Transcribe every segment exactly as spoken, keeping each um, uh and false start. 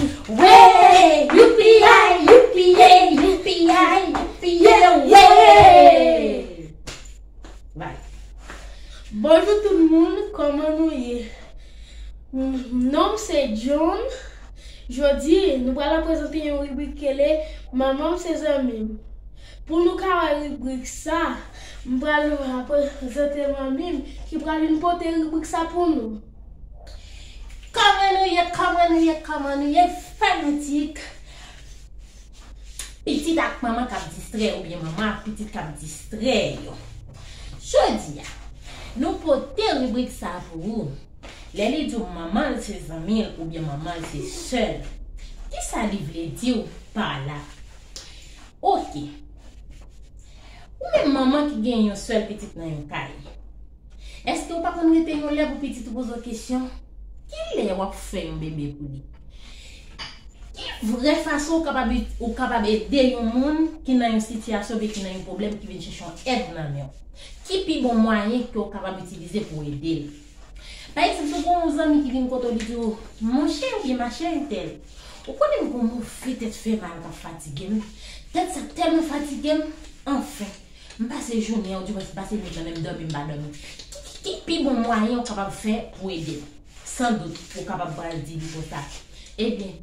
Wey! Youpi yay! Youpi yay! Youpi yay! Youpi yay! Wey! Bye. Bonjou tout moun, kòman nou ye? Non m se John. Jodi, nou pral ap prezante yon ribrik ki rele Manman m se zanmi m. Pou nou ka wè ribrik sa, m pral ap prezante manmi m ki pral vin pote ribrik sa pou nou. Kòman nou ye, kòman nou ye, kòman nou ye, fanatik? Pitit ak manman k ap distrè oubyen manman ak pitit k ap distrè yo. Jodi a, nou pote ribrik sa pou ou. Lè li di w manman l se zanmi l oubyen manman l se sè l, kisa li vle di w pa la? Oke. Ou menm manman ki gen yon sèl pitit nan yon kay, èske w pa konn rete yon lè pou pitit ou poze w kesyon? Kilè w ap fè yon bebe pou li? Ki vrè fason ou kapab, ou kapab ede yon moun ki nan yon sitiyasyon oubyen ki nan yon pwoblèm ki vin chèche yon èd nan men w? Ki pi bon mwayen ke w kapab itilize pou w ede l? Pa egzanp, si w gen yon zanmi ki vin kote w, li di w, monchè oubyen machè entèl, ou konnen m gen yon move tèt fè mal k ap fatige m. Tèt sa tèlman fatige m, anfen, m pase jounen an, ou di mwen m pase nwit lan, men m dòmi, m pa dòmi. Ki, ki, ki pi bon mwayen w kapab fè pou ede l? Sandout, ou kapab pral di li konsa, ebyen,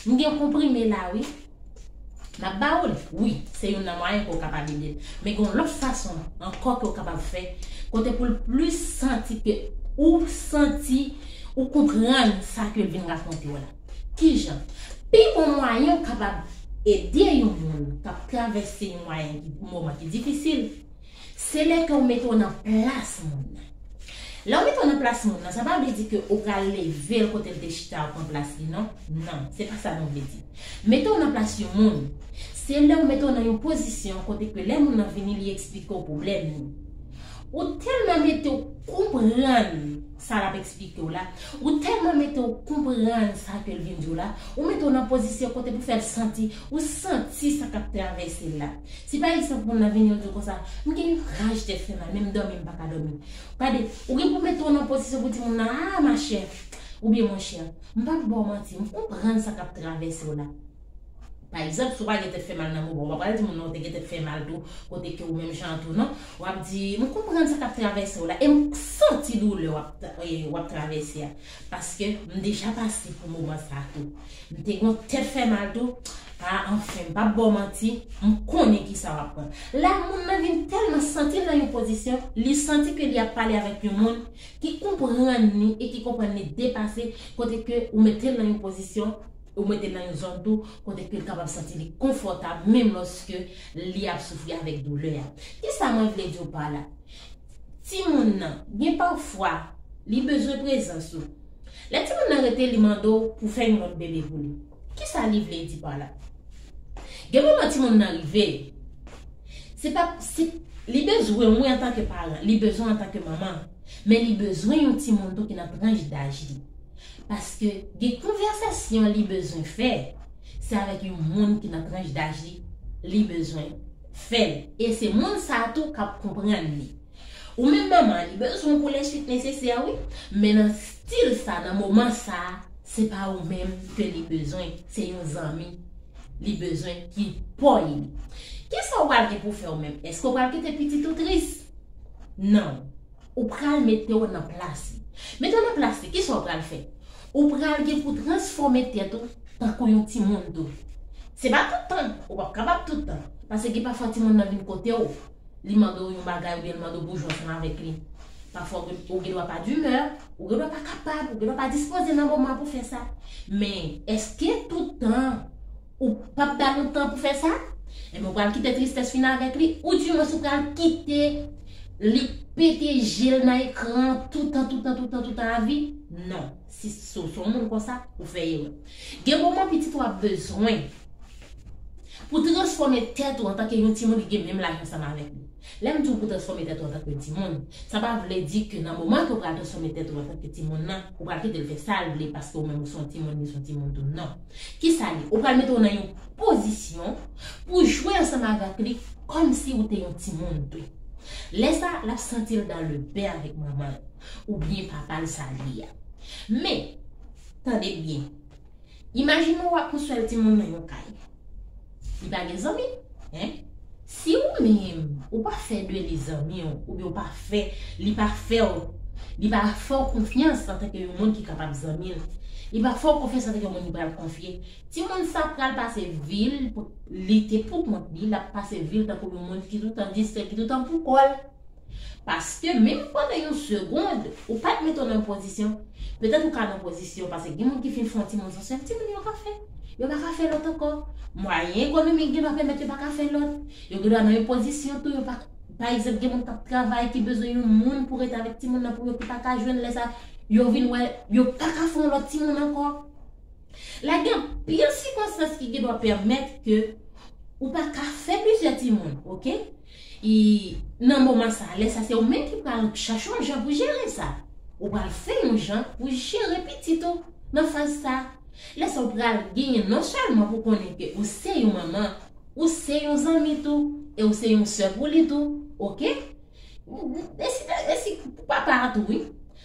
m gen yon konprime la, wi. M ap ba ou l. Wi, se youn nan mwayen ke w kapab ede l. Men gen yon lòt fason ankò ke w kapab fè, kote pou l plis santi ke ou santi, ou konprann sa ke l vin rakonte w la. Kijan? Pi bon mwayen w kapab ede yon moun k ap travèse yon mwayen ki, moman ki difisil, se lè ke w mete w nan plas moun nan. Lè w mete w nan plas moun nan, sa pa vle di ke ou pral leve l kote l te chita a pran plas li, non. Non, se pa sa nou vle di. Mete w nan plas yon moun, se lè w mete w nan yon pozisyon kote ke lè moun nan vini, li eksplike w pwoblèm li. Ou tèlman mete w konprann sa l ap eksplike w la, ou tèlman mete w konprann sa ke l vin di w la, ou mete w nan pozisyon kote pou fè l santi, ou santi sa k ap travèse l la. Si pa egzanp, moun nan vini, yo di w konsa, m gen yon raj tèt fè mal, men m dòmi, m pa ka dòmi. Gade, ou gen pou mete w nan pozisyon pou di moun nan, a, machè, oubyen monchè, m p ap ba w manti, m konprann sa k ap travèse w la. Pa egzanp, si w pa gen tèt fè mal nan moman, w pa pral di moun nan ou te gen tèt fè mal tou, kote ke ou menm jan tou, non. W ap di, m konprann sa k ap travèse w la, e m santi doulè w ap, w ap travèse a. Paske m deja pase pou moman sa tou. M te gen yon tèt fè mal tou. A, anfen, m p ap ba w manti, m konnen kisa w ap pran. La, moun nan vin tèlman santi l nan yon pozisyon, li santi ke li ap pale avèk yon moun ki konprann li e ki konprann li depase, kote ke ou mete l nan yon pozisyon, ou mete l nan yon zòn tou, kote ke l kapab santi li konfòtab, menm lòske li ap soufri avèk doulè a. Kisa mwen vle di w pa la? Timoun nan, gen pafwa, li bezwen prezans ou. Lè timoun nan rete, li mande w pou fè yon lòt bebe pou li. Kisa li vle di pa la? Gen moman timoun nan rive, se pa, se, li bezwen w wi antanke paran, li bezwen w antanke manman, men li bezwen yon timoun tou ki nan tranch daj li. Paske gen konvèsasyon li bezwen fè, se avèk yon moun ki nan tranch daj li, li bezwen fè l. E se moun sa a tou k ap konprann li. Ou menm manman, li bezwen w pou lè swit nesesè, wi. Men nan stil sa, nan moman sa, se pa ou menm ke li bezwen, se yon zanmi li bezwen ki pòy li. Kisa w pral gen pou fè ou menm? Èske w pral kite pitit ou tris? Non. Ou pral mete w nan plas li. Mete w nan plas li, kisa w pral fè? Ou pral gen pou transfòme tèt ou tankou yon timoun tou. Se pa tout tan, ou p ap kapab tout tan. Paske gen pafwa timoun nan vin kote w, li mande w yon bagay oubyen li mande w pou w jwe ansanm avèk li. Pafwa ou gen, ou gen dwa pa dimè, ou gen dwa pa kapab, ou gen dwa pa dispoze nan moman pou fè sa. Men, èske tout tan ou p ap ba l yon tan pou fè sa? Ebyen, ou pral kite tristès fin avèk li, oudimwens ou pral kite li pete je l nan ekran toutan, toutan, toutan, toutan avi? Non. Si, si w se yon moun konsa, ou fè erè. Gen moman pitit ou ap bezwen pou transfòme tèt ou antanke yon timoun ki gen menm laj ansanm avèk li. Lè m di w pou transfòme tèt ou antanke yon timoun, sa pa vle di ke nan moman ke w pral transfòme tèt ou antanke timoun nan, ou pral kite l fè sa l vle paske ou menm ou se yon timoun, li se yon timoun tou. Non. Kisa l ye? Ou pral mete w nan yon pozisyon pou jwe ansanm avèk li kòmsi ou te yon timoun tou. Lè sa, l ap santi l dans le bain avèk manman l oubyen papa l sa l ye a. Men, tande byen, Imajine w ap yon sèl timoun nan yon kay. Li pa gen zanmi, en? Si ou menm, ou pa fè de li zanmi w, oubyen ou pa fè, li pa fè w, li pa fè w konfyans antanke yon moun ki kapab zanmi l, li pa fè w konfyans antanke yon moun li pral konfye, timoun sa pral pase vi l pou li te pou kont li, l ap pase vi l tankou yon moun ki toutan distrè, ki toutan pou kò l. Paske menm pandan yon segond, ou pa t mete w nan yon pozisyon, petèt ou ka nan pozisyon, paske gen moun ki fin fè yon timoun, se yon sèl timoun yo ka fè. Yo pa ka fè lòt ankò. Mwayen ekonomik gen dwa pèmèt yo pa ka fè lòt. Yo gen dwa nan yon pozisyon tou, yo pa, pa egzanp, gen moun k ap travay ki bezwen yon moun pou rete avèk timoun nan pou yo ki pa ka jwenn lè sa, yo vin wè, yo pa ka fè yon lòt timoun ankò. La gen anpil sikonstans ki gen dwa pèmèt ke ou pa ka fè plizyè timoun, oke? E nan moman sa, lè sa se ou menm ki pral chache yon jan pou jere sa. Ou pral fè yon jan pou jere pitit ou nan faz sa. Lè sa ou pral genyen non sèlman pou konnen ke ou se yon manman, ou se yon zanmi tou, e ou se yon sè pou li tou, oke? E si, e si pou papa a tou, wi.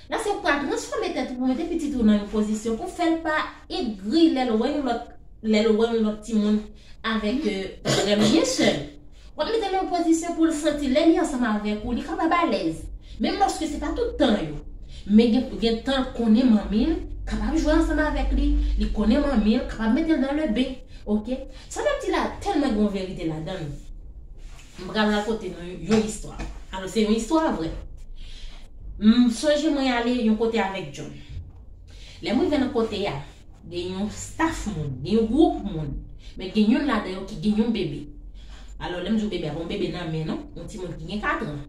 La se ou pral transfòme tèt ou pou mete pitit ou nan yon pozisyon pou fè l pa egri lè l wè yon lòt, lè l wè yon lòt timoun avèk, euh, frè l oubyen sè l. W ap mete l nan yon pozisyon pou l santi lè li ansanm avèk ou, li kapab alèz. Menm lòske se pa tout tan yo. Men gen, gen tan l konnen manmi l kapab jwe ansanm avèk li, li konnen manmi l kapab mete l dans le bain. Oke? Sa m ap di la tèlman gen yon verite ladan l. M pral rakonte nou yon istwa. Alò, se yon istwa vrè. M sonje mwen ale yon kote avèk John. Lè m rive nan kote a, gen yon staff moun, gen yon gwoup moun. Men gen youn ladan yo ki gen yon bebe. Alò, lè m di w bebe a, pa yon bebe nan men, non. Yon timoun ki gen kat an.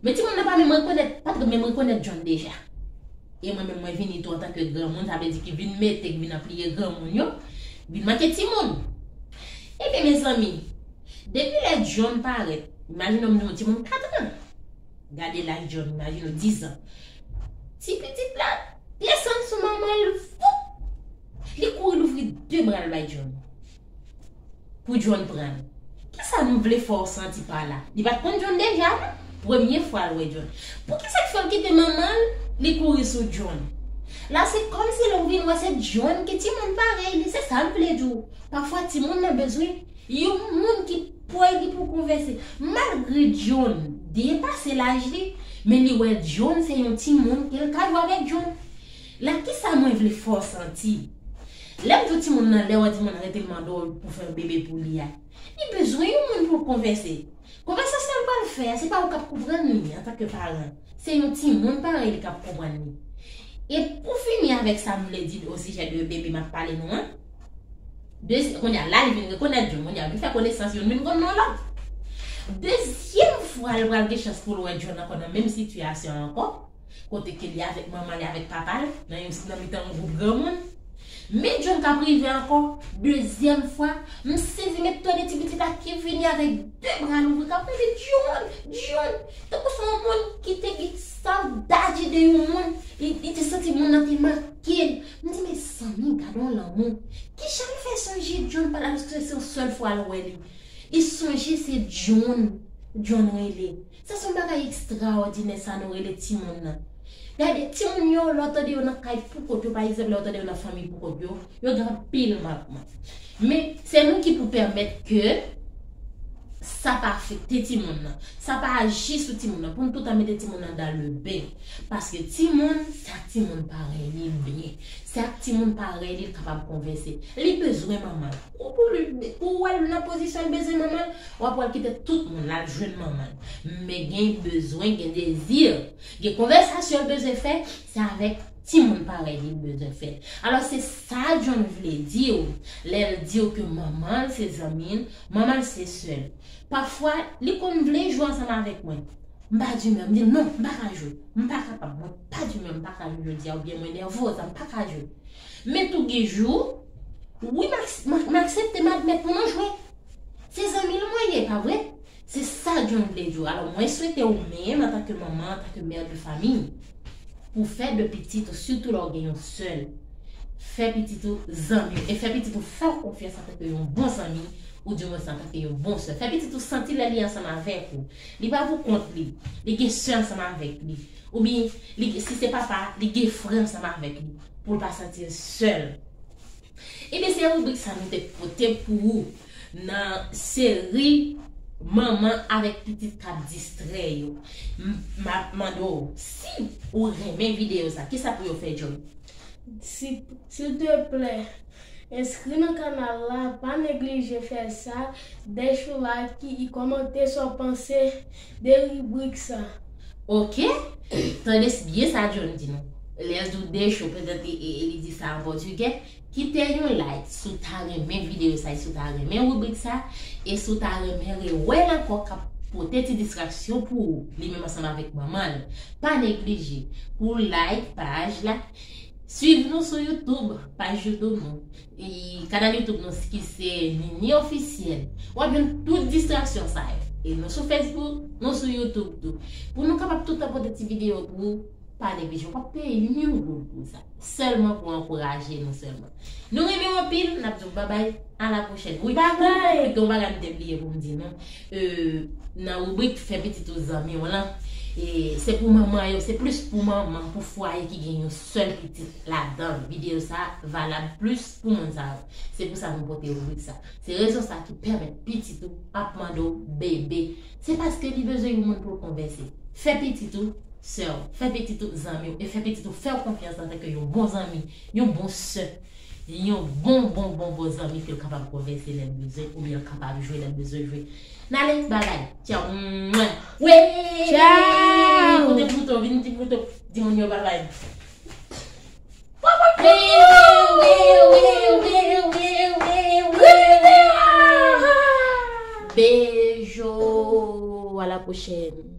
Men timoun nan pa menm rekonèt, pa t menm rekonèt John deja. E mwen menm, mwen vini tou antanke granmoun, sa vle di ki vin mete, ki vin anpliye granmoun yo, vin manke timoun. Ebyen, mezanmi, depi lè John parèt, imajine w, m di w, yon timoun kat an. Gade laj John, imajine w, diz an. Ti pitit la desann sou manman l, voup! Li kouri louvri de bra l bay John. Pou John pran l. Kisa m vle fè w santi pa la? Li pa t konn John deja, non. Premye fwa l wè John. Poukisa k fè l kite manman l, li kouri sou John? La, se kòmsi lè w vin wè se John ki timoun parèy li, se sa m vle di w. Pafwa, timoun nan bezwen yon moun ki pwòy li pou konvèse. Malgre John depase laj li, men li wè John se yon timoun ke l ka jwe avèk John. La, kisa mwen vle fè w santi? Lè m di w timoun nan, lè w wè timoun nan rete l mande w pou fè bebe pou li a, li bezwen yon moun pou l konvèse. Konvèsasyon l pral fè a, se pa ou k ap konprann li antanke paran. Se yon timoun parèy li k ap konprann li. E pou fini avèk sa m vle di osijè de bebe m ap pale nou an, de, kounye a, la li vin rekonèt John, kounye a, li fè konesans youn vin konn non lòt. Dezyèm fwa l pral gen chans pou l wè John ankò nan menm sitiyasyon ankò, kote ke li avèk manman li, avèk papa l, nan yon, nan mitan yon gwoup granmoun. Men John k ap rive ankò, dezyèm fwa, m sezi, m etone ti pitit la ki vini avèk de bra l ouvri, k ap rele John, John, tankou se yon moun ki te gen sawdadi de yon moun, li, li te santi moun nan te manke l. M di, mezanmi, gade yon lanmou. Kijan l fè sonje John pa la, paske se yon sèl fwa l wè li. Li sonje se John, John rele. Sa se yon bagay ekstraòdinè sa nou rele timoun nan. Gade, timoun yo, lè w tande yo nan kay pou kont yo, pa egzanp, lè w tande yo nan fanmi pou kont yo, yo gen anpil mankman. Men, se nou ki pou pèmèt ke sa pa afekte timoun nan, sa pa aji sou timoun nan, pou n toutan mete timoun nan dans le bain. Paske timoun, se ak timoun parèy li l byen. Se ak timoun parèy li l kapab konvèse. Li bezwen manman l. Ou pou li, pou w wè l nan pozisyon l bezwen manman l, w ap wè l kite tout moun l al jwenn manman l. Men gen bezwen, gen dezi, gen konvèsasyon l bezwen fè, se avèk timoun parèy li l bezwen fè l. Alò, se sa John vle di w lè l di w ke manman l se zanmi l, manman l se sè l. Pafwa, li konn vle jwe ansanm avèk mwen. M pa di mwen, m di non, m pa ka jwe. M pa kapab, mwen pa di mwen, m pa ka jwe jodi a, oubyen mwen nèvoz, m pa ka jwe. Men tou gen jou, wi, m ak-, m, m aksepte, m admèt pou nou jwe. Se zanmi l mwen ye, pa vre? Se sa John vle di w. Alò, mwen swete ou menm, antanke manman, antanke mè de famiy, pou fè de pitit ou, sitou lè w gen yon sèl, fè pitit ou zanmi w, e fè pitit ou fè w konfyans antanke yon bon zanmi, ou di mwens antanke yon bon sè. Fè pitit ou santi lè li ansanm avèk ou, li pa pou kont li, li gen sè ansanm avèk li. Oubyen, li, si se papa, li gen frè ansanm avèk li, pou l pa santi l sèl. Ebyen, se ribrik sa nou te pote pou ou nan seri Manman avèk pitit k ap distrè yo. M ap mande w si ou renmen videyo sa, kisa pou yo fè, Joy? Silteplè, enskri nan kanal la, pa neglije fè sa, dèch ou like e kòmante sa w panse de ribrik sa. Ok? Tande byen sa John di nou. Lè l di w dèch ou, petèt li, li di sa an pòtigè. Kite yon like si w ta renmen videyo sa, si w ta renmen ribrik sa, e si w ta renmen rewè l ankò k ap pote ti distraksyon pou ou, li menm ansanm avèk manman l. Pa neglije pou w like paj la. Swiv nou sou YouTube, paj YouTube nou. E kanal YouTube nou ki se Nini Ofisyèl. W ap jwenn tout distraksyon sa yo. E nou sou Facebook, nou sou YouTube tou. Pou nou kapab tout tan pote ti videyo pou ou, pa neglije, w p ap peye yon goud pou sa. Sèlman pou ankouraje nou sèlman. Nou renmen w anpil, n ap di w babay, a la pwochèn. Wi, Babay! Gen yon bagay m te bliye pou m di nou. Euh, nan ribrik Fè pitit ou zanmi w lan, e se pou manman yo, se plis pou manman, pou fwaye ki gen yon sèl pitit ladan l. Videyo sa valab plis pou moun sa yo. Se pou sa nou pote ribrik sa. Se rezon sa ki pèmèt pitit ou ap mande w bebe. Se paske li bezwen yon moun pou l konvèse. Fè pitit ou sè w, fè pitit ou zanmi w, e fè pitit ou fè w konfyans antanke yon bon zanmi, yon bon sè, yon bon, bon, bon, bon zanmi ke l kapab konvèse lè l bezwen, oubyen l kapab jwe lè l bezwen jwe. N ale, babay. Tchaw. Mwen. Wi! Tchaw! Kote Pluto, vin di Pluto, di moun yo babay. Wi, wi, wi, wi, wi, wi, wi, wi, wi. Beijo. À la prochaine.